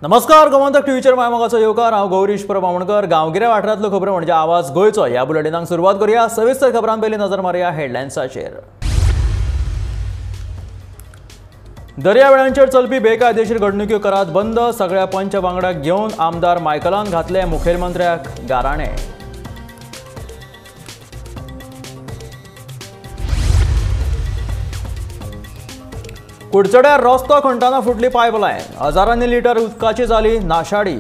नमस्कार, गोमंतक टीव्हीचेर मायमोगाचो येवकार. हांव गौरीश प्रभू आमोणकर. गांवगिऱ्या वाठारांतल्यो खबरो म्हणजे आवाज गोंयचो. ह्या बुलेटिनाक सुरवात करूया. सविस्तर खबरां पयलीं नजर मारुया हेडलायन्साचेर. दर्यावेळांचेर चलपी बेकायदेशीर घडणुक्यो करात बंद. सगळ्या पंच वांगडाक घेवन आमदार मायकलान घातले मुखेलमंत्र्याक गाराणे. कुडचड्यार रस्तो खणटना फुटली पायपलायन. हजारांनी लिटर उदकाची जाली नाशाडी.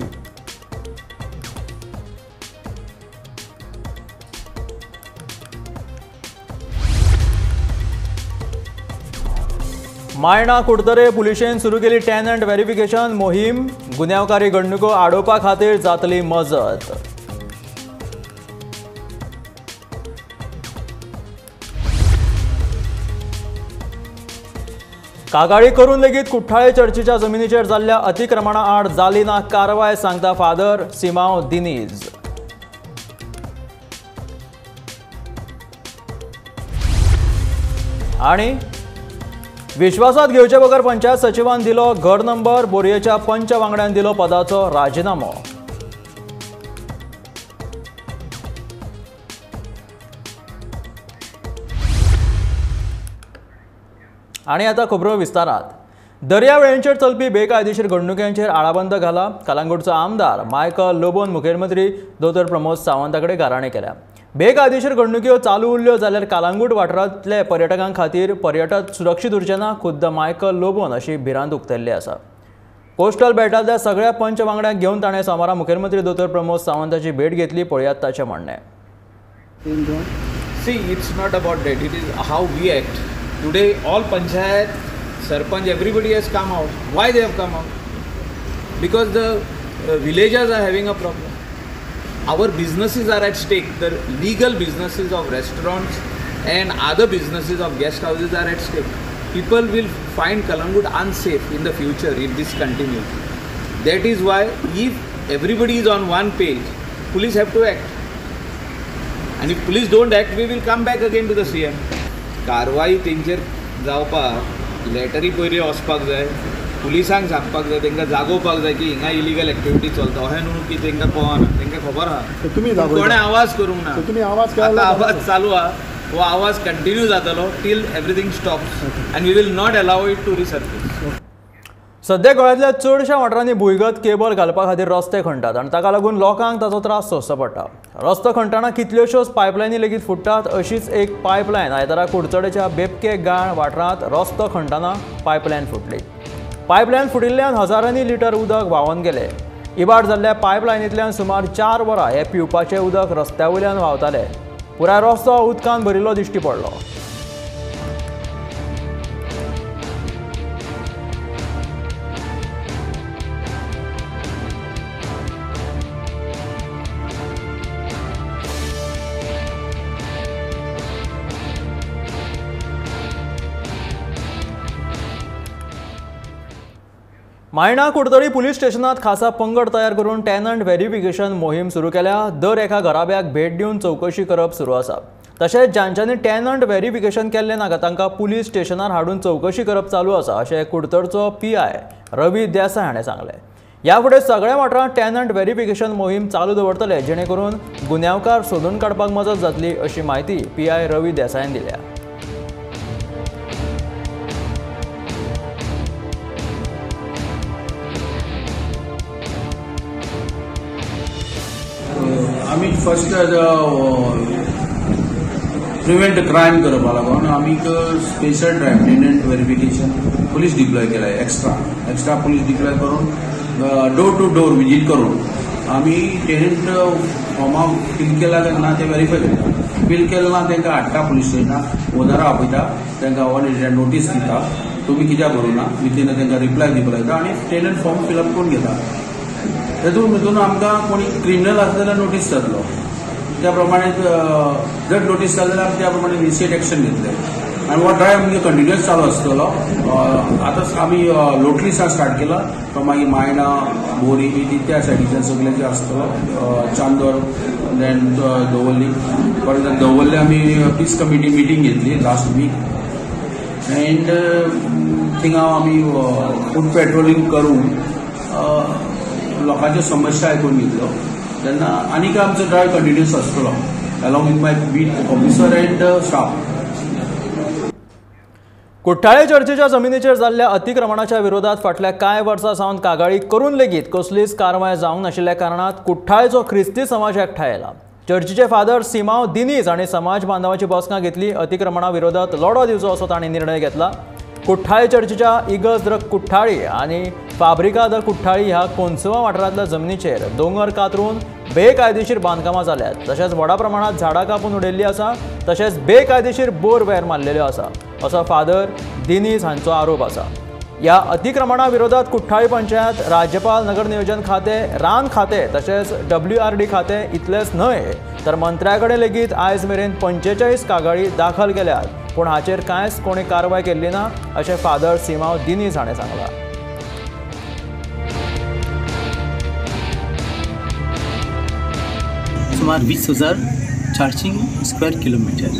मायणा कुडतरे पुलिशेन सुरू केली टेनंट व्हेरिफिकेशन मोहीम. गुन्यांवकारी घडणुको आडोवपा खातीर जातली मजत. कागाळी करून लेगीत कुठ्ठाळे चर्चीच्या जमिनीचेर जाल्ल्या अतिक्रमणा आड जाली ना कारवाय, सांगता फादर सिमाव दिनीज. आणि विश्वासात घेवचे बगर पंचायत सचिवान दिलो घर नंबर. बोरयेच्या पंच वांगड्यान दिलो पदाचो राजिनामो. आणि आता खबरो विस्तारात. दर्यावेळांचेर चलपी बेकायदेशीर घडणुकांचेर आळाबंद घाला. कलांगूटचो आमदार मायकल लोबोन मुखेलमंत्री दोतोर प्रमोद सावंता कडेन गाराणें केल्या. बेकायदेशीर घडणुक्यो चालू उरल्यो जाल्यार कलांगूट वाठारांतले पर्यटकां खातीर पर्यटक सुरक्षीत उरचे ना, खुद्द मायकल लोबोन अशी भिरांत उक्तायल्ली आसा. कोस्टल बेटांतल्या सगळ्या पंच वांगड्यांक घेवन ताणें सोमारा मुखेलमंत्री दोतोर प्रमोद सावंताची भेट घेतली. पळयात ताचें म्हणणें. See, it's not about that. It is how we act. Today, all panchayat, sarpanch, everybody has come out. Why they have come out? Because the villagers are having a problem. Our businesses are at stake. The legal businesses of restaurants and other businesses of guest houses are at stake. People will find Calangute unsafe in the future if this continues. That is why if everybody is on one page, police have to act. And if police don't act, we will come back again to the CM. कारवाई तेंचेर जावपाक लॅटरी पयलीं वचपाक जाय, पुलिसांक सांगपाक जाय, तांकां जागोवपाक जाय की हिंगा इलिगल एक्टिविटी चलता. अशें न्हू की तांकां कळना, तांकां खबर आहा, कोणें आवाज करूंक ना. आतां आवाज चालू आहा, हो आवाज कंटिन्यू जातलो till everything stops and we will not allow it to resurface. सध्या गोंयांतल्या चडशा वाठारांनी भुंयगत केबल घालपा खातीर रस्ते खणटात आनी ताका लागून लोकांक ताचो त्रास सोंसचो पडटा. रस्तो खणटना कितल्योश्योच पायपलायनी लेगीत फुट्टात. अशीच एक पायपलायन आयतारा कुडचडेच्या बेबके गाळ वाठारांत रस्तो खणटना पायपलायन फुटली. पायपलायन फुटिल्ल्यान हजारांनी लिटर उदक व्हांवन गेलें. इबाड जाल्ल्या पायपलायनींतल्यान सुमार 4 वरां हें पिवपाचें उदक रस्त्या वयल्यान व्हांवतालें. पुराय रस्तो उदकान भरिल्लो दिश्टी पडलो. मायणा कुडतरी पुलीस स्टेशनात खासा पंगड तयार करून टेनंट व्हेरिफिकेशन मोहीम सुरू केल्या. दर एका घराब्याक भेट दिवन चवकशी करप सुरू आसा. तशेंच जांच्यांनी टेनंट व्हेरिफिकेशन केल्लें नाका तांकां पुलीस स्टेशनार हाडून चवकशी करप चालू आसा, अशें कुडतरचो PI Ravi Desai हाणें सांगलें. ह्या फुडें सगळ्या वाठारांत टेनंट व्हेरिफिकेशन मोहीम चालू दवरतले, जेणे करून गुन्यांवकार सोदून काडपाक मजत जातली, अशी म्हायती PI रवी देसायान दिल्या. आमी फर्स्ट प्रिवेंट क्रायम करपा लागून आमी special drive tenant verification police deploy केला. एक्स्ट्रा पुलीस डिप्लॉय करून डोर टू डोर विजीट करून आमी टेनंट फॉर्मा फील केला काय ना ते व्हेरीफाय करता. फील केलें ना तांकां हाडटा पुलीस स्टेशनार, ओनरा आपयता, तांकां 1 नोटीस दिता, तुमी कित्याक भरूं ना, विथीन तांकां रिप्लाय दिवपाक लायता आनी टेनंट फॉर्म फिलअप करून घेता. तेतून भितून आमकां कोणी क्रिमिनल आसा जाल्यार नोटीस जातलो, त्या प्रमाणे जर नोटीस जाली जाल्यार आमी त्या प्रमाणे इनिशिएट एक्शन घेतले. आनी हो ड्रायव्ह आमगे कंटिन्युअस चालू आसतलो. आतां आमी लोटलीसान स्टार्ट केला, तो मागीर मायणा बोरी बी ती त्या सायडीच्यान सगळ्यांचे आसतलो, चांदोर देन दवर्ली. परत दवर्ले आमी पीस कमिटी मिटींग घेतली लास्ट वीक एंड थिंगा आमी फूट पेट्रोलिंग करून लोकांच्यो समस्या आयकून घेतल्यो तेन्ना आनीक आमचो ड्रायव्ह कंटिन्युअस आसतलो along with my beat officer and staff. Cortalim चर्चेच्या जमिनीचेर जाल्ल्या अतिक्रमणाच्या विरोधात फाटल्या कांय वर्सां सावन कागाळी करून लेगीत कसलीच कारवाय जावंक नाशिल्ल्या कारणान कुठ्ठाळेचो ख्रिस्ती समाज एकठांय आयला. चर्चीचे फादर सिमाव दिनीज हांणी समाज बांधवाची बसका घेतली. अतिक्रमणा विरोधात लढो दिवचो असो तांणी निर्णय घेतला. कुठ्ठाळे चर्चीच्या इगर्ज the Cortalim आनी फाब्रिका the Cortalim ह्या कोन्सुवा वाठारांतल्या जमनीचेर दोंगर कातरून बेकायदेशीर बांदकामां जाल्यात. तशेंच व्हडा प्रमाणांत झाडां कापून उडयल्लीं आसा. तशेंच बेकायदेशीर बोर वेर मारलेल्यो आसा असो फादर दिनीज हांचो आरोप आसा. ह्या अतिक्रमणा विरोधात कुठ्ठाळी पंचायत, राज्यपाल, नगर नियोजन खातें, रान खातें तशेंच WRD खातें इतलेंच न्हय तर मंत्र्या कडेन लेगीत आयज मेरेन 45 कागाळी दाखल केल्यात, पूण हाचेर कांयच कोणी कारवाय केल्ली ना अशें फादर सिमाव दिनीज हाणें सांगलां. सुमार 20,400 स्क्वेअर किलोमिटर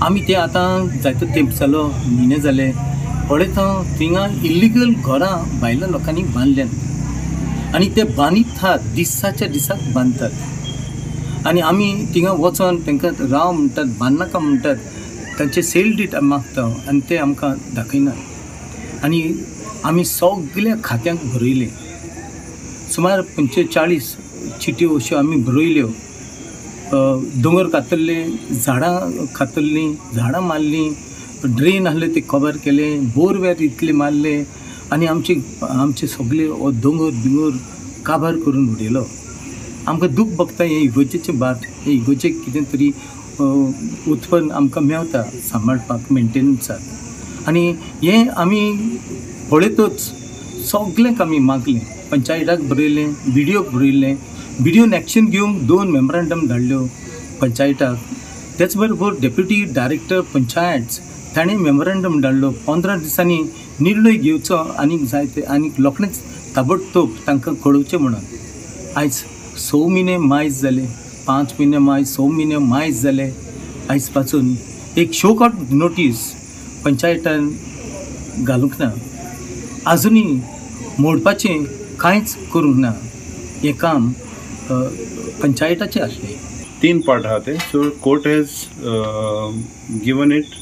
आमी ते आतां जायतो तेंप जालो, म्हयने जाले पळयता थिंगा इल्लिगल घरां भायल्या लोकांनी बांदल्यात आनी ते बांदीत दिसाच्या दिसाक बांदतात आनी आमी थिंगा वचोन तांकां राव म्हणटात, बांदनाका म्हणटात, तांचे सेल डीट मागता आनी ते आमकां दाखयनात. आनी आमी सगल्या खात्यांक बरयलें, सुमार 45 चिट्यो अश्यो आमी बरयल्यो. दोंगर कातरले, झाडां कातरलीं, झाडां मारलीं, ड्रेन आहले ते कवर केले, बोरवेर इतले मारले आनी आमचे आमचे सगळे हो दोंगर बिंगर काबार करून उडयलो. आमकां दूख भोगता हें इगोर्जेचें भाट, हें इगोर्जेक कितें तरी उत्पन्न आमकां मेवता सांबाळपाक, मेंटेनन्साक. आनी हें आमी पळयतच सगल्यांक आमी मागलें, पंचायताक बरयलें, बीडीओक बरयलें, बीडीओन एक्शन घेवंक 2 मेमोरंडम धाडल्यो पंचायताक. तेच बरोबर डेप्युटी डायरेक्टर पंचायत ताणें मेमोरंडम धाडलो, 15 दिसांनी निर्णय घेवचो आनीक जाय ते आनीक लोकांनीच ताबडतोब तांकां कळोवचें म्हणून. आयज 6 म्हयने मायज जाले, 5 म्हयने मायज, 6 म्हयने मायज जाले. आयज पासून एक शोकआउट नोटीस पंचायतान घालूंक ना, आजुनूय मोडपाचें कांयच करूंक ना. हें काम पंचायताचें आसलें. 3 पार्ट आहा ते, so court has given it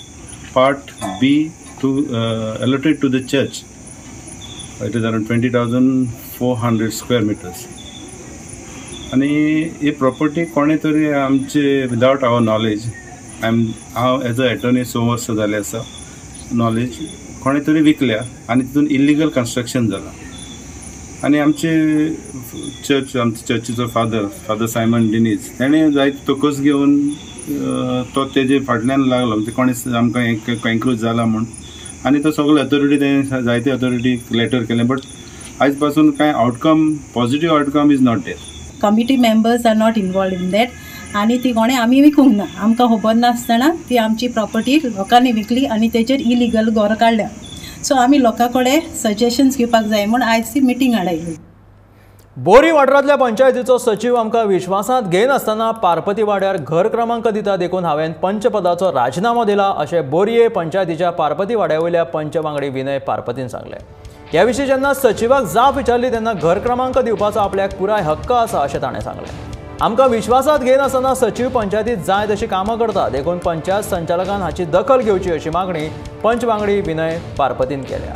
part B to allotted to the church. It is around 20,400 square meters. आनी ही प्रॉपर्टी कोणें तरी आमचे विदावट our knowledge, हांव एज अ एटर्नी 6 वर्सां जालें आसा नॉलेज, कोणें तरी विकल्या आनी तितून इल्लिगल कन्स्ट्रक्शन जालां. आनी आमचे चर्च, आमचे चर्चीचो फादर सायमन डिनीज तेणें जायते तोकस घेवन तो तेजे फाटल्यान लागलो, म्हणजे कोणें आमकां एन्क्रोच जाला म्हूण. आनी तो सगळे अथॉरिटी तेणें जायते अथॉरिटीक लेटर केलें, बट आयज पासून कांय outcome, positive outcome is not there. Committee members are not involved in that आनी ती कोणें आमी विकूंक ना, आमकां खबर नासतना ती आमची प्रॉपर्टी लोकांनी विकली आनी तेजेर इलिगल घरां काडल्या. सो आमी लोकां कडेन सजेशन्स घेवपाक जाय म्हूण आयज ती मिटींग हाडयली. बोरी वाठारांतल्या पंचायतीचो सचीव आमकां विश्वासांत घेनासतना पार्पती वाड्यार घर क्रमांक दिता देखून हांवें पंचपदाचो राजिनामो दिला अशें बोरये पंचायतीच्या पार्पती वाड्या वयल्या पंच वांगडी विनय पार्पतीन सांगलें. ह्या विशीं जेन्ना सचिवाक जाप विचारली तेन्ना घर क्रमांक दिवपाचो आपल्याक पुराय हक्क आसा अशें ताणें सांगलें. आमकां विश्वासांत घेनासतना सचीव पंचायतींत जाय तशी कामां करता देखून पंचायत संचालकान हाची दखल घेवची अशी मागणी पंच वांगडी विनय पार्पतीन केल्या.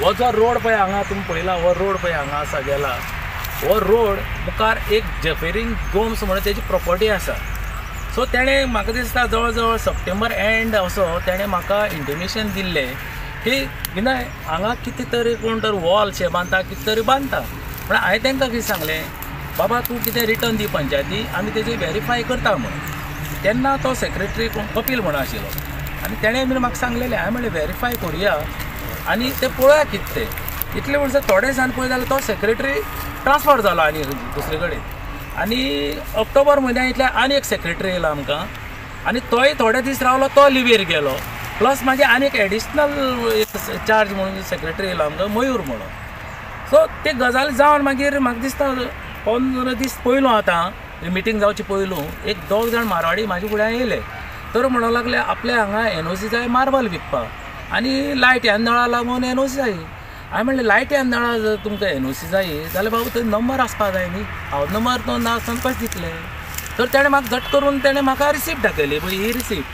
हो जो रोड पळय हांगा तुमी पळयला, हो रोड पळय हांगा आसा गेला, हो रोड मुखार एक जेफेरीन गोम्स म्हणून तेजी प्रॉपर्टी आसा. सो तेणें म्हाका दिसता जवळ जवळ सप्टेंबर एंड असो तेणें म्हाका इंटिमेशन दिल्लें की विनय हांगा कितें तरी कोण तर वॉल शे बांदता, कितें तरी बांदता. म्हण हांवें तांकां कितें सांगलें, बाबा तूं कितें रिटर्न दी पंचायती, आमी तेजें वेरीफाय करता म्हणून. तेन्ना तो सेक्रेटरी कोण कपील म्हणून आशिल्लो आनी तेणें बीन म्हाका सांगलेलें, हांवें म्हणलें वेरीफाय करुया आनी ते पळोवया कितें तें. इतले म्हणसर थोडे दिसान पळय जाल्यार तो सेक्रेटरी ट्रान्सफर जालो आनी दुसरे कडेन. आनी ऑक्टोबर म्हयन्या इतल्या आनी एक सेक्रेटरी येयलो आमकां आनी तोय थोडे दीस रावलो, तो लिवेर गेलो. प्लस मागीर आनी एक एडिशनल एक चार्ज म्हणून सेक्रेटरी येयलो आमकां मयूर म्हणून. सो ते गजाल जावन मागीर म्हाका दिसता 15 दीस पयलो आतां मिटींग जावचे पयलू एक 2 जाण मारवाडी म्हाजे फुड्यान येयले तर म्हणूंक लागले आपल्या हांगा एनओसी जाय मार्बल विकपाक आनी लायट ह्या नळा लागून एनओसी जाय. हांवें म्हणलें लायट ह्या नळा जर तुमकां एनओसी जाय जाल्यार बाबू थंय नंबर आसपाक जाय न्ही, हांव नंबर तो ना आसतना कशें दितले. तर तेणें म्हाका झट करून तेणें म्हाका रिसिप्ट दाखयली, पळय ही रिसिप्ट.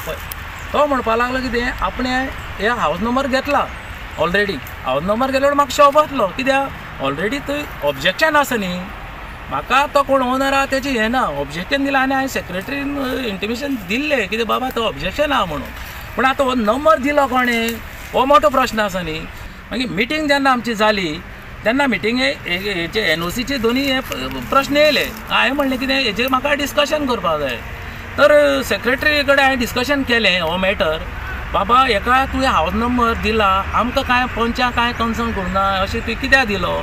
पळय तो म्हणपाक लागलो कितें आपणें हे हावज नंबर घेतला ऑलरेडी, हावज नंबर घेतलो म्हाका शॉप वतलो कित्याक ऑलरेडी थंय ऑब्जेक्शन आसा न्ही, म्हाका तो कोण ओनर आहा तेजें हें ना, ऑब्जेक्शन दिलां आनी हांवें सेक्रेटरीन इंटिमेशन दिल्लें कितें बाबा तो ऑब्जेक्शन आहा म्हणून. पूण आतां हो नंबर दिलो कोणें हो मोठो प्रश्न आसा न्ही. मागीर मिटींग जेन्ना आमची जाली तेन्ना मिटिंगे हेचे एनओसीचे दोनी हे प्रश्न येयले. हांवें म्हणलें कितें हेजेर म्हाका डिस्कशन करपाक जाय. तर सेक्रेटरी कडेन हांवें डिस्कशन केलें हो मॅटर, बाबा हेका तुवें हावज नंबर दिला आमकां कांय पंचाक कांय कन्सर्न करूं ना अशें तुवें कित्याक दिलो.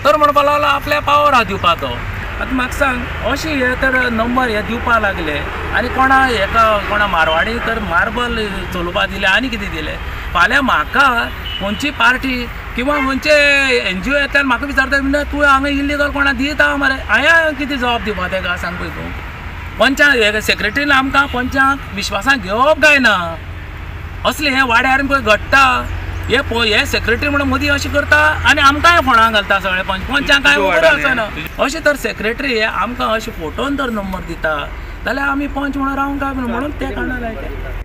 तर म्हणपाक लागलो आपल्या पावर आहा दिवपाचो. आतां म्हाका सांग अशें हे तर नंबर हे दिवपाक लागले आनी कोणा हेका कोणा मारवाडी तर मार्बल चलोवपाक दिलें आनी कितें दिलें. फाल्यां म्हाका खंयची पार्टी किंवा खंयचे एनजीओ येतल्यान म्हाका विचारता ना तूं हांगा इल्लीगल कोणा दिता मरे, हांवें कितें जबाब दिवपा तेका सांग पळय तूं. पंचाक सेक्रेटरीन आमकां पंचाक विश्वासान घेवप काय ना असलें हें वाड्यार पळय घडटा. हे हे सेक्रेटरी म्हणून मदीं अशें करता आनी आमकांय फोणां घालता सगळे पंच, पंचांक कांय खबर आसना. अशें तर सेक्रेटरी हे आमकां अशें फोटोन तर नंबर दिता जाल्यार आमी पंच म्हणून रावंक काय म्हणून ते कारणान लायता.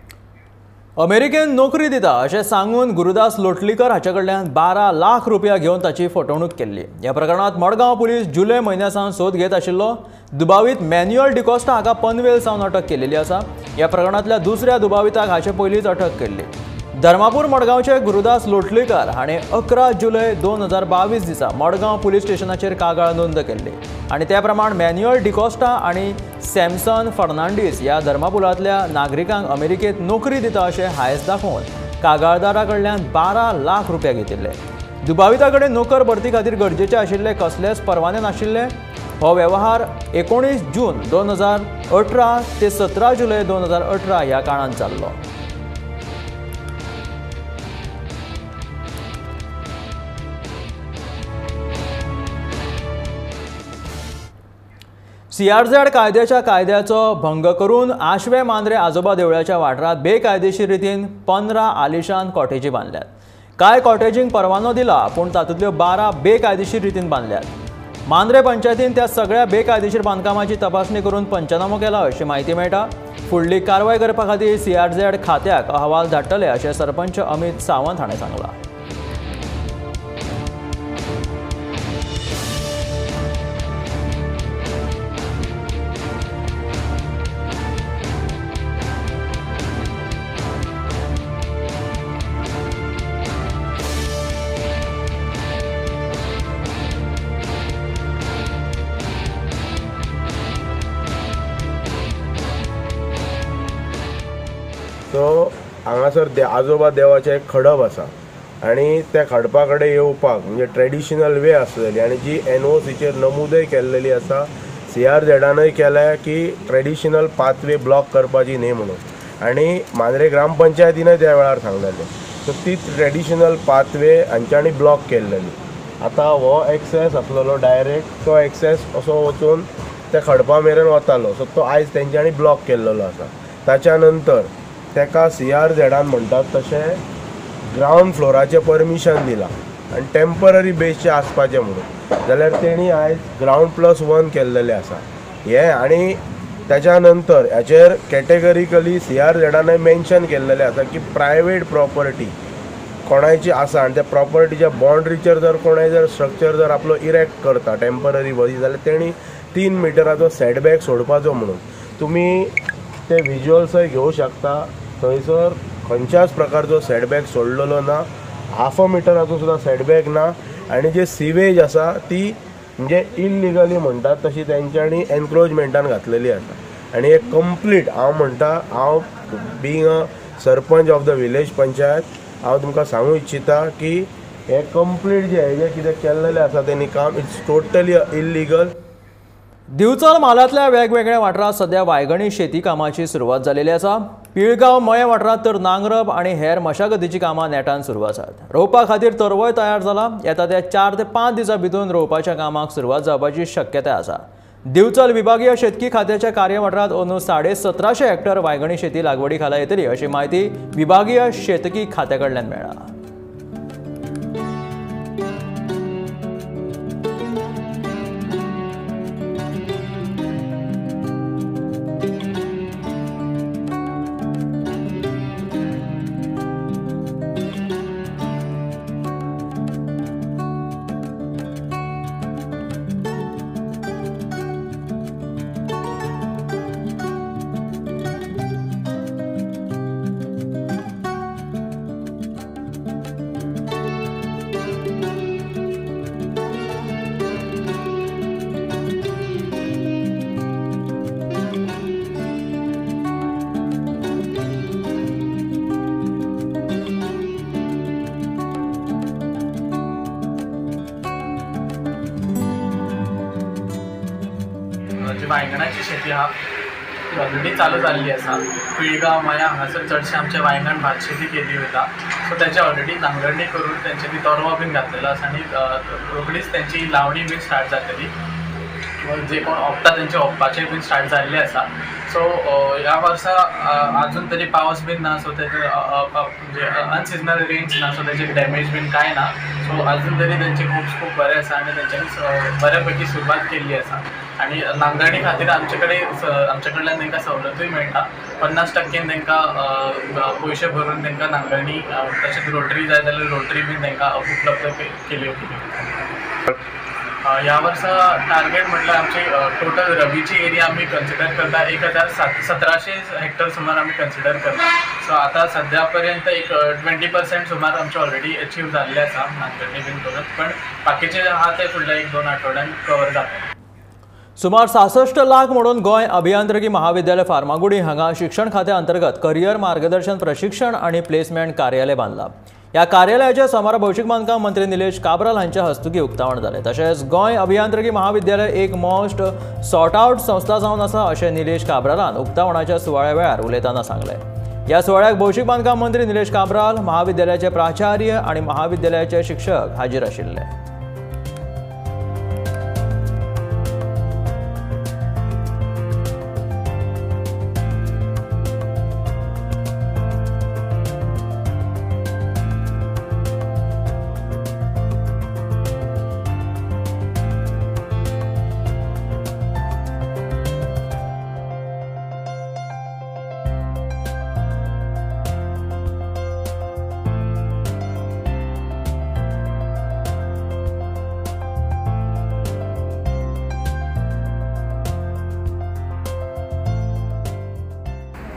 अमेरिकेन नोकरी दिता अशें सांगून गुरुदास लोटलीकर हाचे कडल्यान 12 लाख रुपया घेवन ताची फटवणूक केल्ली. ह्या प्रकरणांत मडगांव पुलीस जुलय म्हयन्या सावन सोद घेत आशिल्लो. दुबावीत मॅन्युअल डिकॉस्टा हाका पनवेल सावन अटक केलेली आसा. ह्या प्रकरणांतल्या दुसऱ्या दुबाविताक हाचे पयलींच अटक केल्ली. धर्मापूर मडगांवचे गुरुदास लोटलीकर हाणें 11 जुलय 2022 दिसा मडगांव पुलीस स्टेशनाचेर कागाळ नोंद केल्ली आनी त्या प्रमाण मॅन्युअल डिकॉस्टा आनी सॅमसन फर्नांडीस ह्या धर्मापुरांतल्या नागरिकांक अमेरिकेत नोकरी दिता अशें हायस दाखोवन कागाळदारा कडल्यान 12 लाख रुपया घेतिल्ले. दुबाविता कडेन नोकर भरती खातीर गरजेचे आशिल्ले कसलेच परवाने नाशिल्ले. हो वेव्हार 19 जून 2018 ते 17 जुलय 2018 ह्या काळांत जाल्लो. सीआरझेड कायद्याच्या कायद्याचो भंग करून आशवे मांद्रे आजोबा देवळाच्या वाठारांत बेकायदेशीर रितीन 15 आलिशान कॉटेजी बांदल्यात. कांय कॉटेजींक परवानो दिला पूण तातूंतल्यो 12 बेकायदेशीर रितीन बांदल्यात. मांद्रे पंचायतीन त्या सगळ्या बेकायदेशीर बांदकामाची तपासणी करून पंचनामो केला अशी म्हायती मेळटा. फुडली कारवाय करपा खातीर सीआरझेड खात्याक अहवाल धाडटले अशें सरपंच अमित सावंत हाणें सांगलां. सो हांगासर आजोबा देवाचें एक खडप आसा आनी त्या खडपा कडेन येवपाक म्हणजे ट्रेडिशनल वे आसलेली आनी जी एनओसीचेर नमुदय केल्लेली आसा, सीआरझेडानय केल्या की ट्रेडिशनल पाथवे ब्लॉक करपाची न्ही म्हणून, आनी मांद्रे ग्रामपंचायतीनय त्या वेळार सांगलेलें. सो ती ट्रेडिशनल पाथवे हांच्यांनी ब्लॉक केल्लेली. आतां हो एक्सेस आसलेलो डायरेक्ट तो एक्सेस असो वचून त्या खडपा मेरेन वतालो, सो तो आयज तेंच्यांनी ब्लॉक केल्लेलो आसा. ताच्या नंतर तेका सीआरझेडान म्हणटात तशें ग्रावंड फ्लोराचें परमिशन दिलां आनी टेम्पररी बेसचें आसपाचें म्हणून, जाल्यार तेणी आयज ग्रावंड +1 केल्लेलें आसा हें. आनी ताच्या नंतर हाचेर कॅटेगरिकली सीआरझेडानय मेन्शन केल्लेलें आसा की प्रायवेट प्रॉपर्टी कोणायची आसा आनी त्या प्रॉपर्टीच्या बाउंड्रीचेर जर कोणाय जर स्ट्रक्चर जर आपलो इरेक्ट करता टेम्पररी बरी जाल्यार तेणी 3 मिटराचो सेटबॅक सोडपाचो म्हणून. तुमी ते विज्युअल्सय घेवं शकता, थंयसर खंयच्याच प्रकारचो सेटबॅक सोडलेलो ना, हाफ अ मिटराचो सुद्दां सेटबॅक ना. आनी जे सिवेज आसा ती म्हणजे इलिगली म्हणटात तशी तेंच्यांनी एनक्रोचमेंटान घातलेली आसा. आनी एक कंप्लीट हांव म्हणटा, हांव being a sarpanch of the village panchayat हांव तुमकां सांगू इच्छिता की हे कंप्लीट जे हेजें कितें केल्लेलें आसा तेणी काम it's totally illegal. Divchal म्हालांतल्या वेगवेगळ्या वाठारांत सध्या वायगणी शेती कामाची सुरवात जालेली आसा. पिळगांव मये वाठारांत तर नांगरप आनी हेर मशागतीची कामां नेटान सुरू आसात. रोवपा खातीर तरवय तयार जाला. येता त्या 4 ते 5 दिसां भितर रोवपाच्या कामाक सुरवात जावपाची शक्यताय आसा. दिवचल विभागीय शेतकी खात्याच्या कार्यवाठारांत अंदू 1750 हेक्टर वायगणी शेती लागवडी खाला येतली अशी म्हायती विभागीय शेतकी खात्या कडल्यान मेळ्ळा. जी वांयगणाची शेती आहा ती ऑलरेडी चालू जाल्ली आसा. पिळगांव मया हांगासर चडशे आमचे वांयगण भात शेती केली वयता. सो तेजे ऑलरेडी नांगरणी करून तेंच्यांनी तरवो बीन घातलेलो आसा आनी रोखडीच तेंची लावणी बीन स्टार्ट जातली. जे कोण ओंपता तेंचे ओंपपाचें बीन स्टार्ट जाल्लें आसा. सो ह्या वर्सा आजून तरी पावस बीन ना, सो तेजे म्हणजे अनसिजनल रेन्स ना, सो तेजे डॅमेज बीन कांय ना. सो आजून तरी तेंचे होप्स खूब बरे आसा आनी तेंच्यांनी बऱ्या पैकी सुरवात केल्ली आसा. आनी नांगरणी खातीर आमचे कडेन आमचे कडल्यान तांकां सवलतूय मेळटा. 50% तांकां पयशे भरून तांकां नांगरणी तशेंच रोटरी जाय जाल्यार रोटरी बीन तांकां उपलब्ध केल्यो. ह्या वर्सा टार्गेट म्हटल्यार आमची टोटल रबीची एरिया आमी कन्सिडर करता 1700 हेक्टर सुमार आमी कन्सिडर करता. सो आतां सद्या पर्यंत एक 20% सुमार आमचे ऑलरेडी अचीव जाल्ले आसा नांगरणी बीन करून, पण बाकीचे आहा ते फुडल्या 1-2 आठवड्यान कवर जाता. सुमार 66 लाख म्हणून गोंय अभियांत्रिकी महाविद्यालय फार्मागुडी हांगा शिक्षण खात्या अंतर्गत करियर मार्गदर्शन प्रशिक्षण आणि प्लेसमेंट कार्यालय बांदला. ह्या कार्यालयाच्या सोमारा भौशीक बांदकाम मंत्री निलेश काब्राल हांच्या हस्तुकी उक्तावण जालें. तशेंच गोंय अभियांत्रिकी महाविद्यालय एक मोस्ट सॉर्ट आउट संस्था जावन आसा अशें निलेश काब्रालान उक्तावणाच्या सुवाळ्या वेळार उलयतना सांगलें. ह्या सुवाळ्याक भौशीक बांदकाम मंत्री निलेश काब्राल, महाविद्यालयाचे प्राचार्य आनी महाविद्यालयाचे शिक्षक हाजीर आशिल्ले.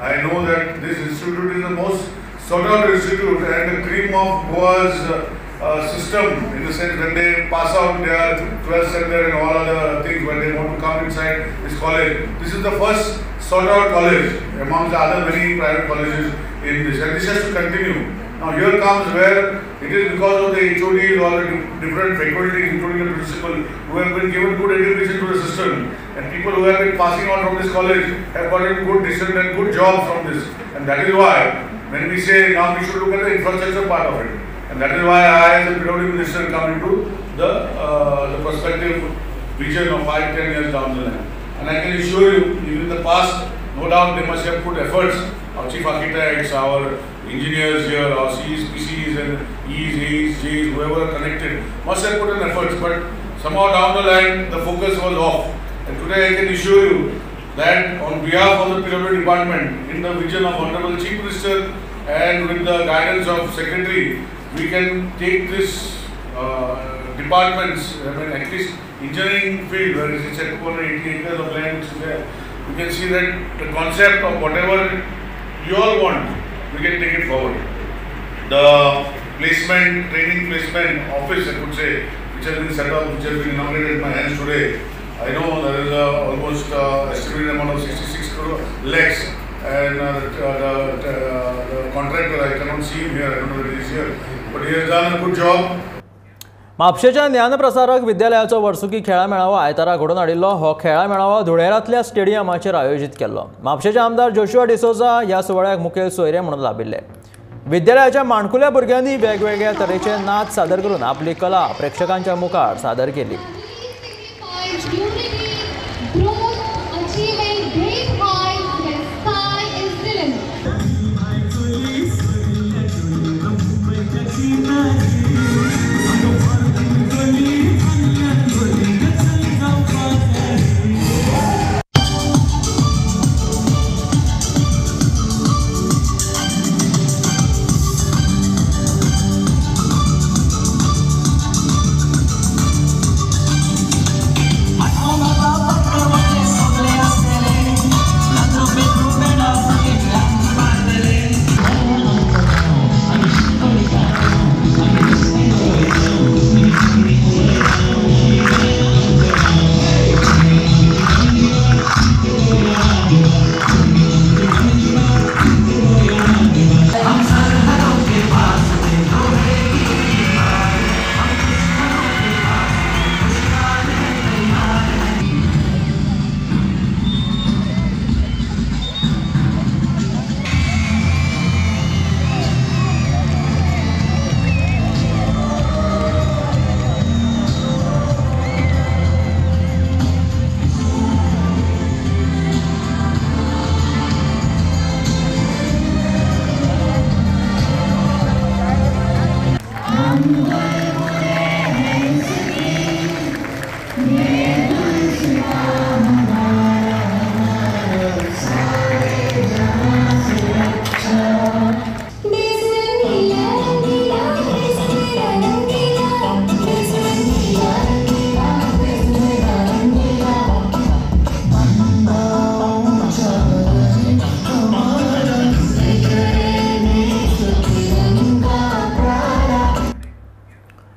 I know that this institute is the most sought out institute and the cream of Goa's system, in the sense when they pass out their 12th standard and all other things, when they want to come inside this college. This is the first sought out college amongst the other many private colleges in this, and this has to continue. Now here comes where it is because of the HODs, all the different faculties, including the principal, who have been given good education to the system, and people who have been passing on from this college have gotten good, decent and good jobs from this. And that is why when we say now we should look at the infrastructure part of it, and that is why I as a PWD minister come into the prospective vision of 5-10 years down the line. And I can assure you, even in the past, no doubt they must have put efforts, our chief architects, our engineers here, our Cs, PCs and Es, A's, J's, whoever are connected, must have put in efforts, but somehow down the line the focus was off. And today I can assure you that on behalf of the PWD department, in the vision of Honorable Chief Minister and with the guidance of Secretary, we can take this departments, I mean at least engineering field where it is at 280 acres of land which is there, we can see that the concept of whatever you all want, we can take it forward. The placement, training placement office, I could say, which has been set up, which has been inaugurated in my hands today. I know there is almost estimated amount of 66 crore lakhs, and the contractor, I cannot see him here, I don't know whether he is here, but he has done a good job. म्हापशेच्या Gyanprasarak विद्यालयाचो वर्सुकी खेळां मेळावो आयतारा घडोवन हाडिल्लो. हो खेळां मेळावो धुळेरांतल्या स्टेडियमाचेर आयोजीत केल्लो. म्हापशेचे आमदार जोशुआ डिसोजा ह्या सुवाळ्याक मुखेल सोयरे म्हणून लाबिल्ले. विद्यालयाच्या माणकुल्या भुरग्यांनी वेगवेगळ्या तरेचे नाच सादर करून आपली कला प्रेक्षकांच्या मुखार सादर केली.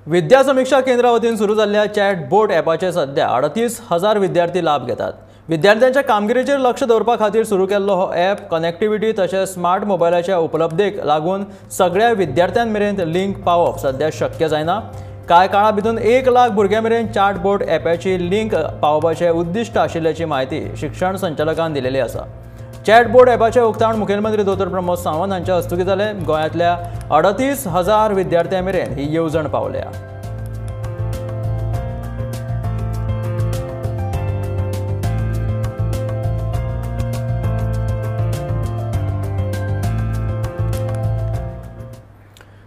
विद्या समिक्षा केंद्रा वतीन सुरू जाल्ल्या चॅट बोट ॲपाचे सध्या 38,000 विद्यार्थी लाभ घेतात. विद्यार्थ्यांच्या कामगिरीचेर लक्ष दवरपा खातीर सुरू केल्लो हो ॲप कनेक्टिव्हिटी तशेंच स्मार्ट मोबायलाच्या उपलब्धेक लागून सगळ्या विद्यार्थ्यां मेरेन लिंक पावप सध्या शक्य जायना. कांय काळा भितर 1 लाख भुरग्यां मेरेन चॅट बोट ॲपाची लिंक पावोवपाचें उद्दिश्ट आशिल्ल्याची म्हायती शिक्षण संचालकान दिलेली आसा. चॅट बोर्ड ॲपाचें उक्तावण मुखेलमंत्री दोतोर प्रमोद सावंत हांच्या हस्तुकीं जालें. गोंयांतल्या 38,000 विद्यार्थ्यां मेरेन ही येवजण पावल्या.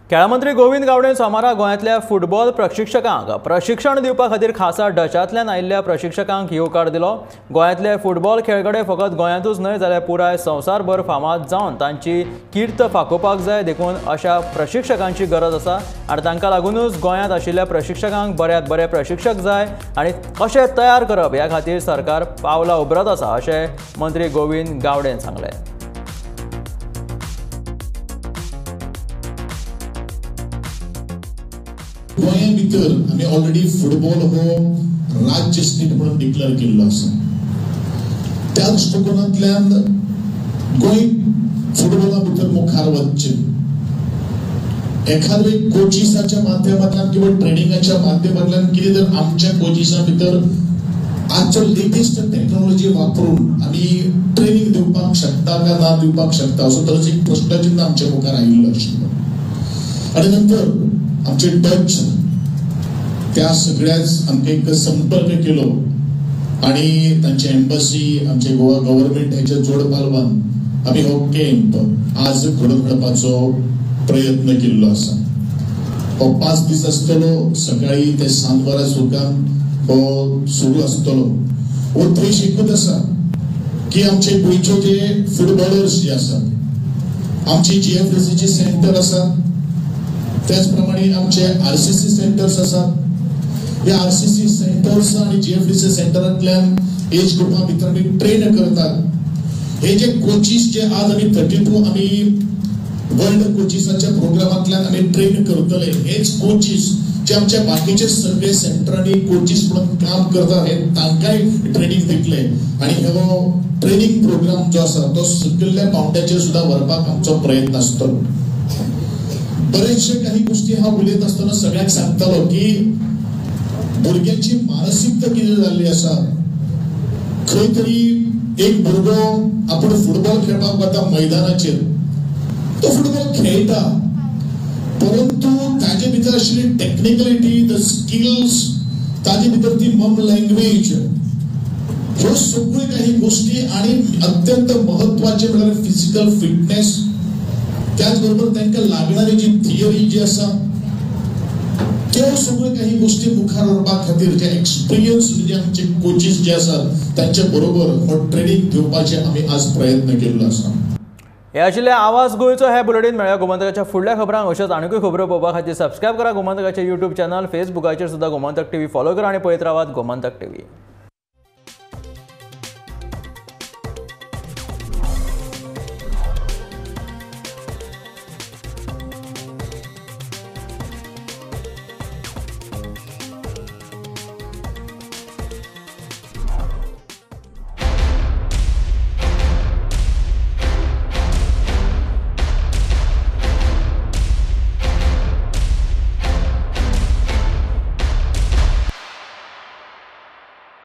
खेळां मंत्री गोविंद गावडे सोमारा गोंयांतल्या फुटबॉल प्रशिक्षकांक प्रशिक्षण दिवपा खातीर खासा डचांतल्यान आयिल्ल्या प्रशिक्षकांक येवकार दिलो. गोंयांतले फुटबॉल खेळगडे फकत गोंयांतूच न्हय जाल्यार पुराय संवसारभर फामाद जावन तांची कीर्त फाकोवपाक जाय, देखून अशा प्रशिक्षकांची गरज आसा आनी तांकां लागूनच गोंयांत आशिल्ल्या प्रशिक्षकांक बऱ्यांत बरे प्रशिक्षक जाय आनी कशे तयार करप ह्या खातीर सरकार पावलां उबरत आसा अशें मंत्री गोविंद गावडेन सांगलें. गोंया भितर आमी ऑलरेडी फुटबॉल हो राज्य स्टेट म्हणून डिक्लेअर केल्लो आसा. त्या दृश्टिकोनांतल्यान गोंय फुटबॉला भितर मुखार वचचें, एखाद्या कोचिसाच्या माध्यमांतल्यान किंवा ट्रेनिंगाच्या माध्यमांतल्यान कितें तर आमच्या कोचिसा भितर आजचो लेटेस्ट टेक्नॉलॉजी वापरून आमी ट्रेनिंग दिवपाक शकता काय ना दिवपाक शकता असो तरेचो एक प्रश्नचिन्ह आमच्या मुखार आयिल्लो आशिल्लो. आनी नंतर आमचे डच त्या सगळ्याच आमकां एक संपर्क केलो आनी तांची एम्बसी आमचे गोवा गव्हर्मेंट हेच्या जोड पालवान आमी हो कॅम्प आज घडोवन हाडपाचो प्रयत्न केल्लो आसा. हो 5 दीस आसतलो, सकाळी ते 7 वरां सुरकान हो सुरू आसतलो. उद्देश एकूच आसा की आमचे गोंयचे जे फुटबॉलर्स जे आसात, आमची GFDC centre आसा, त्याचप्रमाणे आमचे RCC centres आसात. ह्या RCC centres आनी GFDC सेंटरांतल्यान एज ग्रुपा भितर आमी ट्रेन करतात. हे जे कोचीस जे आज आमी 32 आमी वर्ल्ड कोचिसाच्या प्रोग्रामांतल्यान आमी ट्रेन करतले, हेच कोचीस जे आमच्या बाकीचे सगळे सेंटरांनी कोचीस म्हणून काम करतात हे तांकांय ट्रेनिंग दितले आनी हो ट्रेनिंग प्रोग्राम जो आसा तो सकयल्या पावंड्याचेर सुद्दां व्हरपाक आमचो प्रयत्न आसतलो. बरेचशे काही गोष्टी हांव उलयत आसतना सगळ्यांक सांगतालो की भुरग्यांची मानसिकता कितें जाल्ली आसा, खंय तरी एक भुरगो आपूण फुटबॉल खेळपाक वता मैदानाचेर, तो फुटबॉल खेळटा, परंतु ताजे भितर आशिल्ली टेक्निकलिटी, the skills, ताजे भितर ती मम लँग्वेज, ह्यो सगळ्यो काही गोष्टी आणि अत्यंत महत्वाचे म्हळ्यार फिजिकल फिटनेस, त्याच बरोबर तांकां लागणारी जी थियरी जी आसा त्यो सगळ्यो काही गोष्टी मुखार व्हरपा खातीर जे एक्सपिरियन्स जे आमचे कोचीस जे आसात तांचे बरोबर हो ट्रेनिंग घेवपाचे आमी आज प्रयत्न केल्लो आसा. हे आशिल्ले आवाज गोंयचो हे बुलेटीन. मेळ्ळ्या गोमंतकाच्या फुडल्या खबरांक अश्योच आनीकूय खबरो पळोवपा खातीर सबस्क्रायब करा गोमंतकाचे यूट्यूब चॅनल, फेसबुकाचेर सुद्दां गोमंतक टीव्ही फॉलो करा आनी पळयत रावात गोमंतक टीव्ही.